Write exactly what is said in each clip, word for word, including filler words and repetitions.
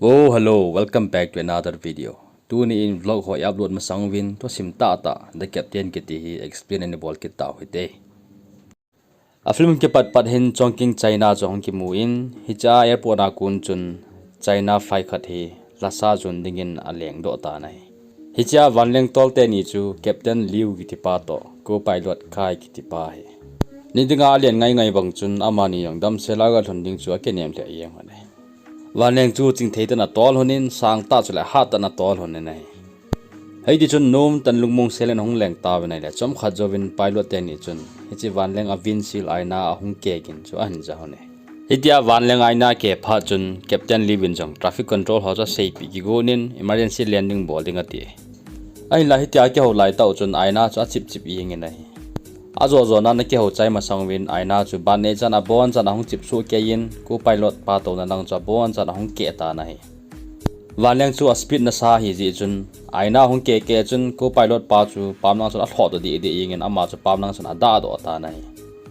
Oh, hello, welcome back to another video. Tuni in vlog ho i upload masang uvin, thusim tahtah, The Captain kiti hi explain ana bol kit tau hite. A film kipat pat hin Chongqing China chu ahung kimu in, hiche a airport a kon chun China flight khat hi Lhasa jon dingin aleng doh tan ahi. Hiche a vanleng tolte ni chu Captain Liu kiti pa toh, co-pilot Kai kiti pa ahi. Niding a alen ngai ngai bang chun amani jong damsel a galhun ding chu akinem lheh jeng lhon ahi. Vanleng chu chingthei tah in atol lhon in, sangtah chule hattah in atol lhon in ahi. Hiti chun nomtah in lungmong sel in ahung leng tauvin ahile, chomkhat jouvin pilot teni chun hiche vanleng a windshield aina ahung keh in chu ahin ja lhon e. Hitia vanleng aina akeh phat chun Captain Liu in jong traffic control ho chu aseipeh kigon in emergency landing bol ding ati. Ahinla hitia akihou laitah u chun aina chu achip chip jeng in ahi. Ajo jo nan akihou chai masang uvin aina chu ban nei chan abon chan ahung chip soh kei in, co-pilot pa touna lang chu abon chan ahung keh tan ahi. Vanleng chu a speed nasa ahi jeh chun, aina ahung keh keh chun co-pilot pa chu pam lang chun alhoh doh deh deh jeng in ama chu pam lang chun adah doh tan ahi.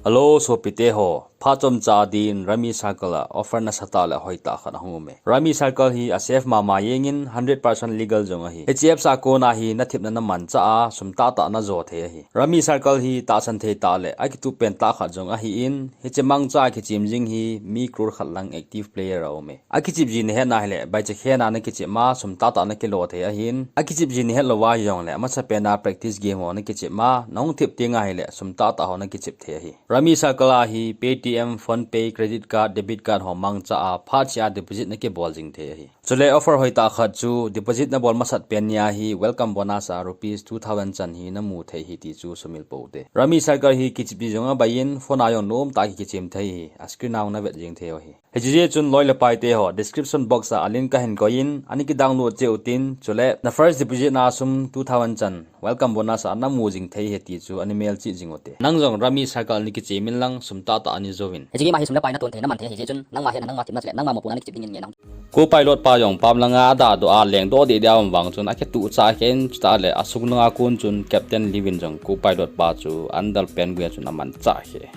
Hello, sopite ho, phat chomcha din Rummy Circle a offer nasatah le hoitah khat ahung um e. Rummy Circle hi a safe mama jeng in hundred percent legal jong ahi. Hiche apps a kona hi nathepna namanchah a sum tahtah najo thei ahi. Rummy Circle hi tahsan thei tah le akitup pen tah khat jong ahi in, hiche mangcha a kichem jing hi mi crore khat lang active player aum e. Akichep ji nahet na ahile, baichekhen a nakichep ma, sum tahtah nakilo thei ahin, akichep ji nahet louva hijongle, amasapen a practice game ho nakichep ma, nahung thep teng ahile, sum tahtah ho nakichep thei ahi. Rummy Circle a hi Paytm, PhonePe, credit card, debit card ho mangcha a phat cheh a deposit nakibol jing thei ahi. Chule offer hoitah khat chu deposit nabol masat pen nia hi welcome bonus a rupees two thousand chan hi namu thei ahi ti chu sumil pou te. Rummy Circle hi kichep ji jong abai in, phone a jong nomtah a kichem thei ahi, a screen a jong navet jeng thei u ahi. Hiche jeh chun loi le paite ho, description box a a link kahin koi in, ana kidownload cheh utin, chule na first deposit na sum two thousand chan welcome bonus a namu jing thei ahi ti chu ana melchih jing ute. Nang jong Rummy Circle ana kichem in lang sum tahtah ana jouvin. Hiche game a hi sum le pai naton thei naman thei ahi jeh chun, nangma hetna, nangma thepna chule nangma mopohna ana kichep ding in nge nang. Co-pilot pa jong pam langa adah doh a leng doh deh deh a um vang chun akituh chah khen, chutah le asung langa kon chun Captain Liu in jong co-pilot pa chu andal pen gui a chun amanchah khe.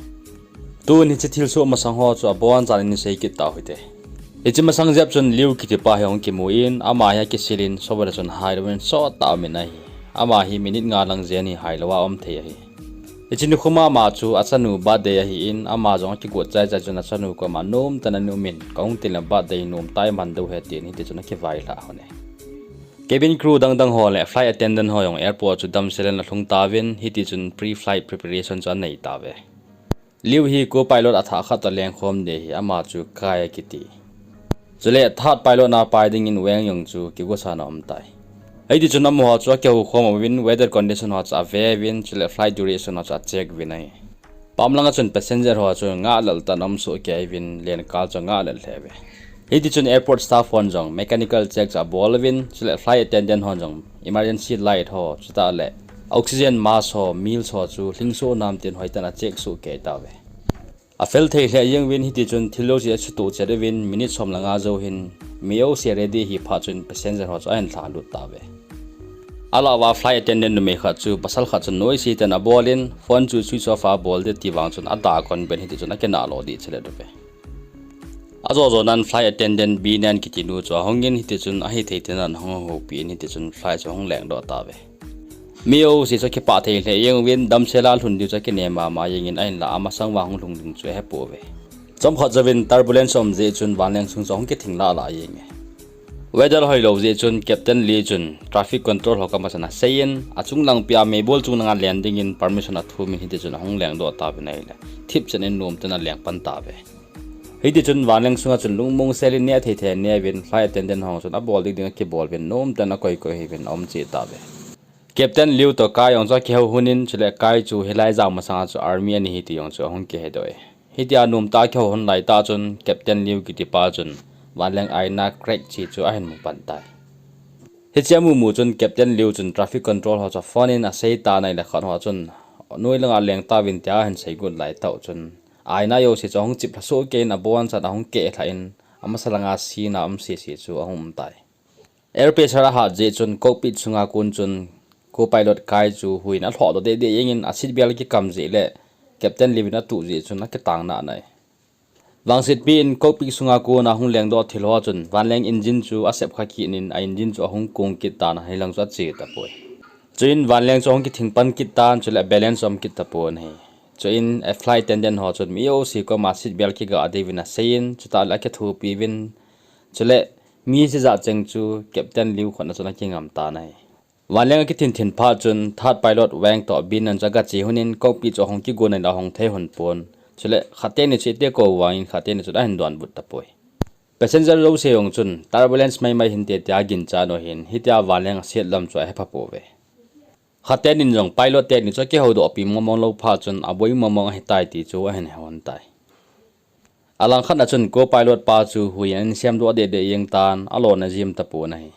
Tun hiche thilsoh masang ho chu abon chan in isei kit tau hite. Hiche masang jep chun Liu kiti pa hi ahung kimu in, ama hi akisil in, sobat a chun hailouvin sottah a um in ahi. Ama hi minute nga lang jen hi hailou a um thei ahi. Hiche nikho ma ma chu achanu birthday ahi in, ama jong akigot chai chai chun achanu koma nomtah in ana um in, kahung til le birthday nomtah a iman diu ahi tin, hiti chun akivailhah lhon e. Cabin crew dang dang ho le flight attendant ho jong airport chu damsel in alhung tauvin, hiti chun pre-flight preparation chu anei tauve. Liu hi co-pilot athah khat toh lengkhom ding ahi, ama chu Kai akiti. Chule third pilot na pai dingin Wang jong chu kigosan a um tai. Hiti chun amaho chu akihoukhom uvin, weather condition ho chu ave uvin, chule flight duration ho chu acheck uvin ahi. Pam langa chun passenger ho chu ngahlel tah in aum soh kei uvin, lenkal chu ngahlel lheh uve. Hiti chun airport staff hon jong mechanical check chu abol uvin, chule flight attendant hon jong emergency light ho, chutah le oxygen mask ho, meals ho chu lhingsoh nam tin hoitah in acheck soh kei tauve. Afel thei lheh jeng uvin, hiti chun thil jouse asutoh chet uvin, minute som le nga jou hin mi jouse ready ahi phat chun passenger ho chu ahin lhalut tauve. Alah uva flight attendant numei khat chu pasal khat chun noise tah in abol in, phone chu switch off a bol ding ati vang chun adah kon ben, hiti chun akinah lo ding chelet uve. Ajo jo nan flight attendant B nine kiti nu chu ahung in, hiti chun ahithei tah in ahung houpi in, hiti chun flight chu ahung leng doh tauve. Mi jouse chu akipah thei lheh jeng uvin, damsel a lhun diu chu akinem mama jeng in, ahinlah amasang uva hung lhung ding chu ahepouve. Chomkhat jouvin turbulence aum jeh chun vanleng sung chu ahung kithing lah lah jeng e. Weather hoilou jeh chun Captain Liu chun traffic control ho koma chun asei in, achung langpi a meibol chung langa len dingin permission athum in, hiti chun ahung leng doh tauvin ahile, thipchet in nomtah in aleng pan tauve. Hiti chun vanleng sunga chun lungmong sel in neh thei thei aneh uvin, flight attendant ho chun abol ding ding akibol uvin, nomtah in akoi koi uvin aum cheh tauve. Captain Liu toh Kai jong chu akihou lhon in, chule Kai chu hilai jan masanga chu army ana hi ti jong chu ahung kihedoh e. Hitia nomtah a kihou lhon laitah chun Captain Liu kiti pa chun vanleng aina crack cheh chu ahin mu pan tai. Hiche amu mu chun Captain Liu chun traffic control ho chu aphone in asei tan ahile, khat ho chun noi langa leng tauvin tia ahin seigot laitah u chun aina jouse chu ahung chip lha soh kei in, abonchan ahung keh lhah in, amasa langa sina um sese chu ahung um tai. Air pressure ahat jeh chun cockpit sunga kon chun co-pilot Kai chu hui in alhoh doh deh deh jeng in, a seat belt akikam jeh le Captain Liu in atuh jeh chun akitang nah nah e. Vangsetpi in cockpit sunga kona hung lengdoh thil ho chun vanleng engine chu asep kha kit in a engine chu ahung kong kit tan ahilang chu ache tapoi. Chuin vanleng chu ahung kithing pan kit tan chule balance um kit tapon ahi. Chuin a flight attendant ho chun mi jouse koma seat belt kiga diuvin aseiyin chutah le akithopi uvin chule mi sijat cheng chu Captain Liu khut a chun akingam tan ahi. Vanleng akithin thin phat chun third pilot Wang toh Binan chu agache lhonin cockpit chu ahung kigon in ahung thei lhon pon. Chule khat teni chu iti kou vangin khat teni chu ahin donbut tapoi. Passenger jouse jong chun turbulence maimai hinte tia aginchat u ahin hitia vanleng aset lam chu ahepha pouve. Khat tenin jong pilot teni chu akihoudohpi mongmong lou phat chun aboi mongmong ahitai ti chu ahin he lhon tai. Alangkhat a chun co-pilot pa chu huiyin ahin semdoh deh deh jeng tan alona jim tapon ahi.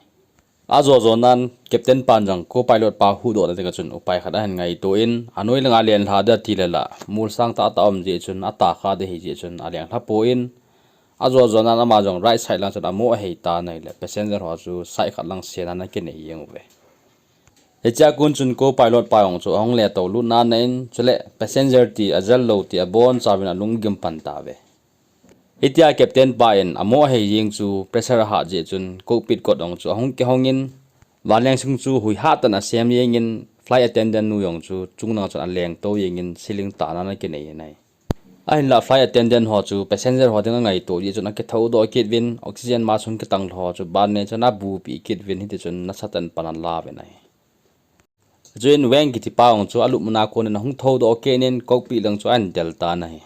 Ajo jo nan captain pan jong co-pilot pa huhdohna dinga chun upai khat ahin ngaito in anoi langa lenlha ding ati le la mol sang tah tah um jeh chun atah kha ding ahi jeh chun alenglha pon ajo jo nan ama jong right side lang chun amo ahei tan ahile passenger ho chu side khat lang sena ana kinei jeng uve. Hichea kon chun co-pilot pa jong chu ahung leto lut nan in chule passenger ti ajal lou ti abonchauvin alunggim pan tauve. Hitia captain pa in amo ahei jeng chu pressure ahah jeh chun cockpit kot jong chu ahung kihongin vanleng sung chu hui hahtan asem jengin flight attendant nu jong chu chunglang chun alengto jengin ceiling tah nan akinei in ahi. Ahinlah flight attendant ho chu passenger ho dinga ngaito jeh chun akithoudoh kit uvin oxygen mask hung kitang ho chu Binan chun abupi kit uvin hitichun nasatah in pan alauvin ahi. Chuin Wang kitipa jong chu alupna a konin ahung thoudoh kit in cockpit lang chu ahin del tan ahi.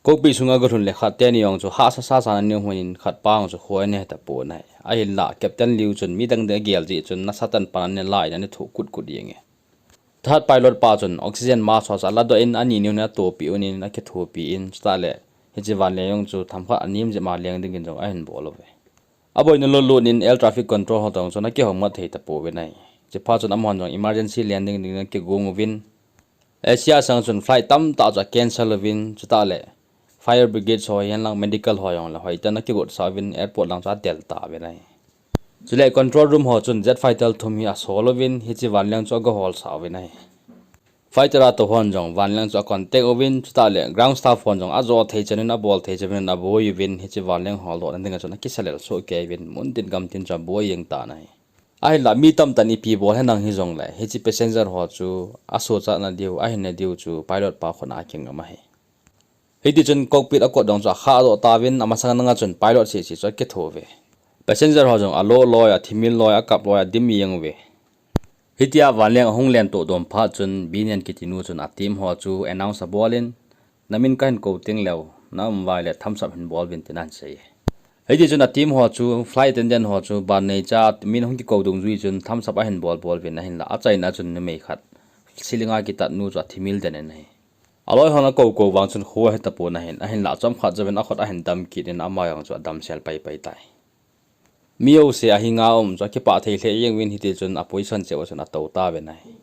Cockpit sunga agalhun le khat teni jong chu hahsa sasan ana um lhonin khatpa jong chu khoi ana he tapon ahi. Ahinlah captain Liu chun midang ding agel jeh chun nasatah in pan ana la in ana thoh kut kut jenge. Third pilot pa chun oxygen mask ho chu aladoh in ani ni hon atohpi unin akithopi in chutah le hiche vanleng jong chu themkhat anem jep ma leng dingin jong ahin bol uve. Aboina lutlut in air traffic control ho toh jong chun akihoumat thei tapouvin ahi. Chuphat chun amahon jong emergency landing dingin akigong uvin Asia sang chun flight tamtah chu acancel uvin chutah le fire brigade ho hihen lang medical ho jong le hoitah in akigotsah uvin airport lang chu adel tauvin ahi. Chule control room ho chun jet fighter thum hi asol uvin hiche vanleng chu agaholsah uvin ahi. Fighter a tou hon jong vanleng chu acontact uvin chutah le ground staff hon jong ajo thei chan in abol thei chan in aboi uvin hiche vanleng holdohna dinga chun akisalel soh kei uvin muntin gamtin chu aboi jeng tan ahi. Ahinlah mi tamtah in ipi bol henlang hijongle hiche passenger ho chu asochatna diu ahinna diu chu pilot pa khut a akingam ahi. Hitichun cockpit akot jong chu akhahdoh tauvin amasang langa chun pilot sehseh chu akitho uve. Passenger ho jong alo loi, athimil loi, akap loi, adim jeng uve. Hitia vanleng ahung lentoh dom phat chun Binan kitinu chun a team ho chu announce abolin, namin kahin kou tengleu na um uva ahile thumbs up hin bol uvin tin ahin sei. Hitichun a team ho chu flight attendant ho chu ban neicha min ahung kikou dungjui chun thumbs up ahin bol bol uvin ahinlah achaina chun numei khat ceiling a kitat nu chu athimil den in ahi. Aloi hon akou kou vang chun kho ahetapon ahin, ahinlah chomkhat jouvin akhut ahin dam kit in ama jong chu adamsel paipai tai. Mi jouse ahinga um chu akipah thei lheh jeng uvin hitichun a position cheh uva chun atou tauvin ahi.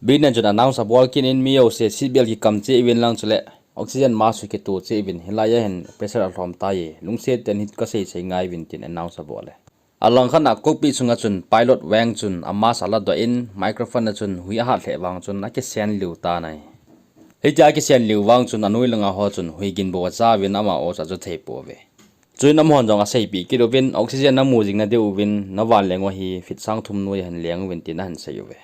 Binan chun announce abol kit in mi jouse seat belt kikam cheh uvin lang chule oxygen mask chu kito cheh uvin hilai a hin pressure alhom tai, lungset tah in hi kasei sei ngai uvin tin announce abol e. Alangkhat a cockpit sunga chun pilot Wang chun a mask aladoh in microphone a chun hui ahat lheh vang chun akisen liu tan ahi. Hitia akisen liu vang chun anoi langa ho chun hui ginbou acha uvin ama o chu ajo thei pouve. Chuin amahon jong aseipeh kit uvin oxygen namu jing nadiu vin na vanleng u hi feet sang thum noiya hin leng uvin tin ahin sei uve.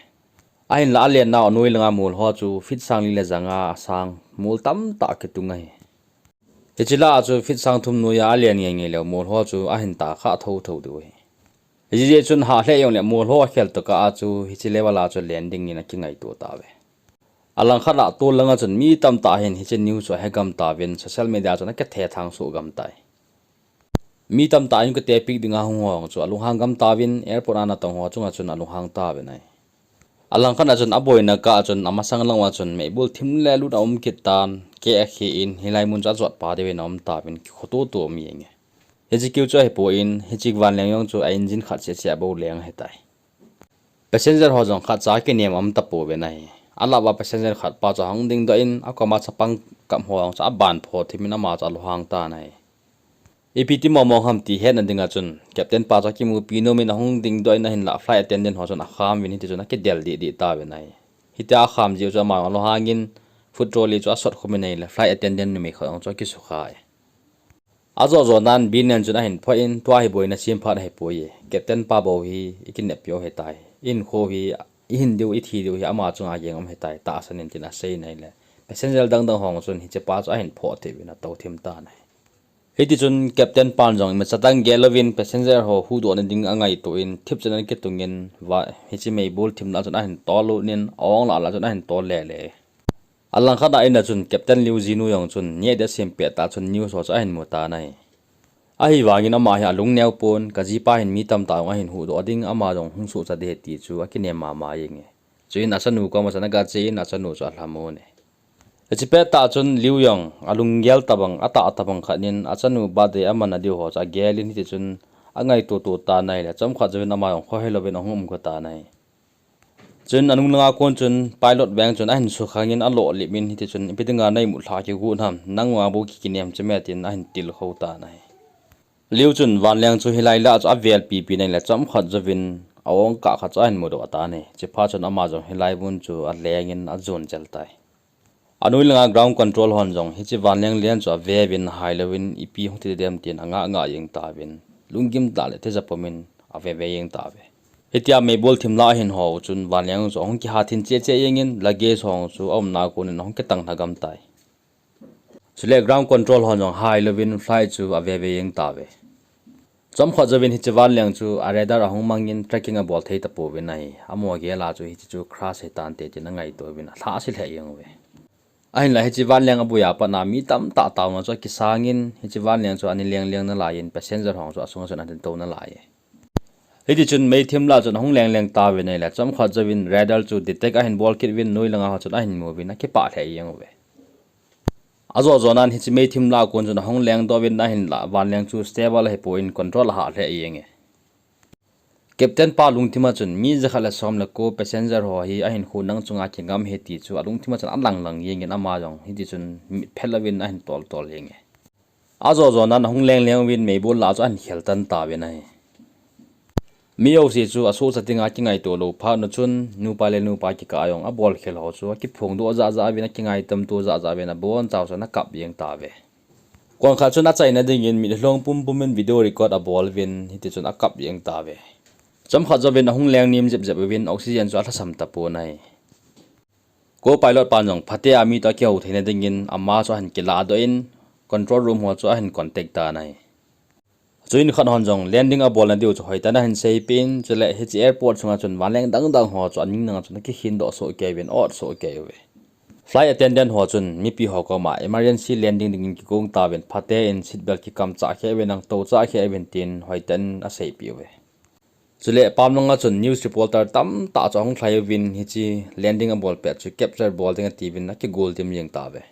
Ahinlah alennau anoi langa mol ho chu feet sang li le janga asang mol tamtah kitung ahi. Hiche lah a chu feet sang thum noiya alen ngei ngei leu mol ho chu ahin tah khah thotho diu ahi. Hijeh chun hah lheh jongle mol ho akhel tokah a chu hiche level a chu len dingin akingaito tauve. Alangkhat a tol langa chun mi tamtah hin hiche news chu ahegam tauvin social media chun akithethang soh gam tai. Mi tamtah in kate pik dinga hung ho chu alunghang gam tauvin airport a natong ho chunga chun alunghang tauvin ahi. Alangkhat a chun aboina kah a chun amasang lang uva chun meibul thim le lut aum kit tan, keh akhe in hilai mun chu ajotpa diuvin aum tauvin kikhoto to um jenge. Hiche keu chu ahipon hiche vanleng jong chu a engine khat seh seh bou leng ahitai. Passenger ho jong khatcha kinem aum tapouvin ahi. Alah uva passenger khatpa chu ahung dingdoh in akoma chapang kap ho jong chu aban pho thimin ama chu alunghang tan ahi. Ipi ti mong mong ham ti hetna dinga chun captain pa chu akimupi nomin ahung dingdoh in ahinlah flight attendant ho chun akham uvin hitichun akidel deh deh tauvin ahi. Hitia akham jeh u chu ama alunghang in foot trolley chu asot khum in ahile flight attendant numei khat jong chu akisukha e. Ajo jo nan Bin Laden chun ahin phoh in, tua hi boina sem phat ahipoi e. Captain pa bou hi ikinep piu ahitai. Ihinkho hi, ihin diu, ithi diu hi ama chunga geng um ahitai, tahsan in tin asei in ahile, passenger dang dang ho chun hiche pa chu ahin phoh thei uvin atou thim tan ahi. Hitichun captain pan jong imacha dang gel louvin passenger ho huhdoh na ding angaito in, thipchan in akitung in, hiche meibol thim lah chun ahin tol lut in, a-ong lah lah chun ahin tol le le. Alangkhat a in a chun Captain Liu jinu jong chun neh dia sem pet tah chun news ho chu ahin mu tan ahi. Ahivangin ama hi alung neo pon, kajipa hin mi tamtah jong ahin huhdoh ding, ama jong hung sohcha ding ahi ti chu akinem mama jenge. Chuin achanu koma chun agache in achanu chu alhamon e. Hiche pet tah chun Liu jong alunggel tabang, atah tabang khat in achanu birthday aman na diu ho chu agel in hitichun angaito to tan ahile, chomkhat jouvin ama jong khohelouvin ahung um kha tan ahi. Chun anung langa kon chun pilot veng chun ahin sukhang in aloh lim in hitichun, ipi dinga na imut lhah kigot ham, nang vang bou kikinem cheme tin ahin tilkhou tan ahi. Liu chun Vanleng chu hilai lah chu avel pipi in ahile, chomkhat jouvin a-ong kah khat chu ahin mudoh tan ahi. Chuphat chun ama jong hilai mun chu aleng in ajon chel tai. Anoi langa ground control hon jong hiche Vanleng len chu aveuvin, hailouvin ipi hung ti dem tin angah ngah jeng tauvin, lunggim tah le thija pum in aveve jeng tauve. Hitia meibol thim lah ahin ho chun Vanleng chu ahung kihat thin cheh cheh jeng in, luggage ho chu aumna kon in ahung kitang lhagam tai. Chule ground control hon jong hailouvin flight chu aveve jeng tauve. Chomkhat jouvin hiche Vanleng chu a radar ahung mang in tracking abol thei tapouvin ahi. Amaho gel a chu hiche chu crash hitante tin angaito uvin alhahse lheh jeng uve. Ahinla hiche Vanleng aboi a pat a mi tamtah taona chu akisang in, hiche Vanleng chu ani leng leng nalai in passenger ho chu asunga chun ahin tou nalai e. Hitichun meithim lah chun ahung leng leng tauvin ahile, chomkhat jouvin radar chu detect ahin bol kit uvin, noi langa ho chun ahin mu uvin akipah lheh jeng uve. Ajo jo nan hiche meithim lah kon chun ahung lengdoh uvin ahinla Vanleng chu stable ahipon control ahah lheh jenge. Captain pa lungthima chun mi jakhat le som le ko passenger ho hi ahinkho nang chunga kingam ahi ti chu alungthima chun alang lang jengin ama jong hitichun mit phet louvin ahin tol tol jenge. Ajo jo nan ahung leng leng uvin meibol lah chu ahin khel tan tauvin ahi. Mi jouse chu asohcha dinga kingaito lou phat u chun nupa le nupa kikah a jong abol khel ho chu akiphongdoh jah jah uvin, akingaitomto jah jah uvin, aboncha chun akap jeng tauve. Konkhat chun achaina dingin mitlhi lhong pumpum in video record abol uvin hitichun akap jeng tauve. Chomkhat jouvin ahung leng nem jep jep uvin oxygen chu alhasam tapon ahi. Co-pilot pan jong phatea mi toh akihou theina dingin ama chu ahin kilahdoh in control room ho chu ahin contact tan ahi. Chuin khat hon jong landing abolna diu chu hoitah in ahin seipeh in, chule hiche airport sunga chun Vanleng dang dang ho chu aning nanga chun akikhindoh soh kei uvin, ot soh kei uve. Flight attendant ho chun mipi ho koma emergency landing dingin kigong tauvin, phatein seat belt kikamchah kheh uvin, nang touchah kheh uvin tin hoitah in aseipeh uve. Chule pam langa chun news reporter tamtah chu ahung lhai uvin, hiche landing abol pet chu capture bol ding atiuvin akigol dim jeng tauve.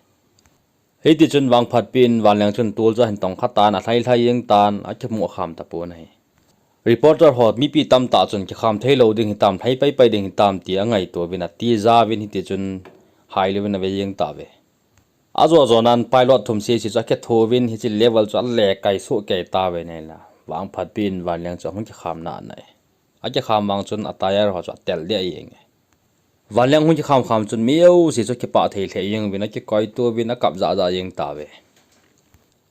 Hitichun vangphatpi in Vanleng chun tol chu ahin tongkha tan, alhai lhai jeng tan, akimu kham tapon ahi. Reporter ho mipi tamtah chun kikham theilou ding hitam, lhai pai pai ding hitam ti angaito uvin atija uvin hitichun hailouvin ave jeng tauve. Ajo jo nan pilot thum sese chu akitho uvin hiche level chu ale kai soh kei tauvin ahile, vangphatpi in Vanleng chu ahung kikham nai nai. Akikham vang chun a tyre ho chu atel deh jenge. Vanleng hung kikham kham chun mi jouse chu kipah thei lheh jeng uvin akikoito uvin akap jah jah jeng tauve.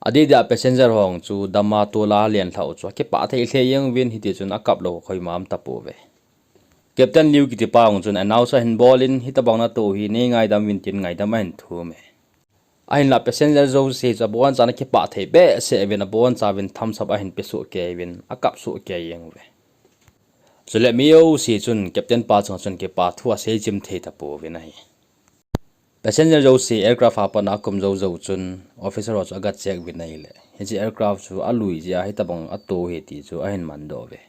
Adeh deh a passenger ho chu dama tola alen lhah u chu akipah thei lheh jeng uvin hitichun akap lou koima um tapouve. Captain Liu kitipa jong chun announce ahin bol in, hitobang natoh u hi neingaidam uvin tin ngaidam ahin thum e. Ahinla passenger jouse chu abonchan akipah thei behseh uvin, abonchauvin thumbs up ahin pe soh kei uvin akap soh kei jeng uve. Chule mi jouse chun captain pa chunga chun kipa thu asei chim thei tapouvin ahi. Passenger jouse aircraft a pat a akum jou jou chun officer ho chu aga check uvin ahile, hiche aircraft chu alui jeh a hitobang ato u ahi ti chu ahin mandoh uve.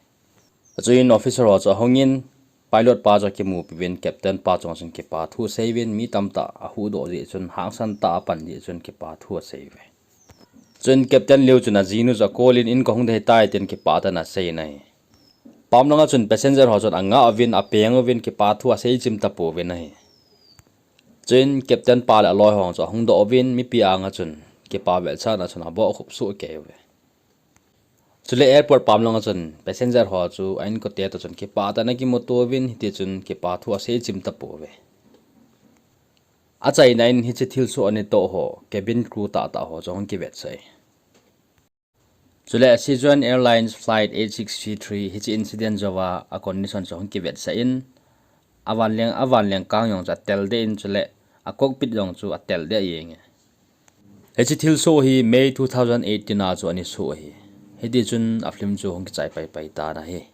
Chuin officer ho chu ahungin pilot pa chu akimupi uvin captain pa chunga chun kipa thu asei uvin, mi tamtah ahuhdoh jeh chun, hangsan tah a apan jeh chun kipa thu asei uve. Chuin Captain Liu chun ajinu chu akol in, in kahung ding ahitai tin kipah tah in asei in ahi. Pam langa chun passenger ho chun angah uvin, apeng uvin, kipa thu asei chim tapouvin ahi. Chuin captain pa le aloi ho chu ahung doh uvin mipi anga chun kipa velchahna chun abohkhup soh kei uve. Chule airport pam langa chun passenger ho chu a inkote toh chun kipah tah in akimuto uvin hitichun kipa thu asei chim tapouve. Achaina in hiche thilsoh anatoh ho cabin crew tahtah ho chu ahung kivetsah e. Chule Sichuan Airlines Flight eight six three three hiche incident jouva a condition chu ahung kivetsah in, avanleng, avanleng kang jong chu atel deh in, chule a cockpit jong chu atel deh jenge. Hiche thilsoh hi May two thousand eighteen a chu anasoh ahi. Hitichun a film chu hung kichai paipai tan ahi.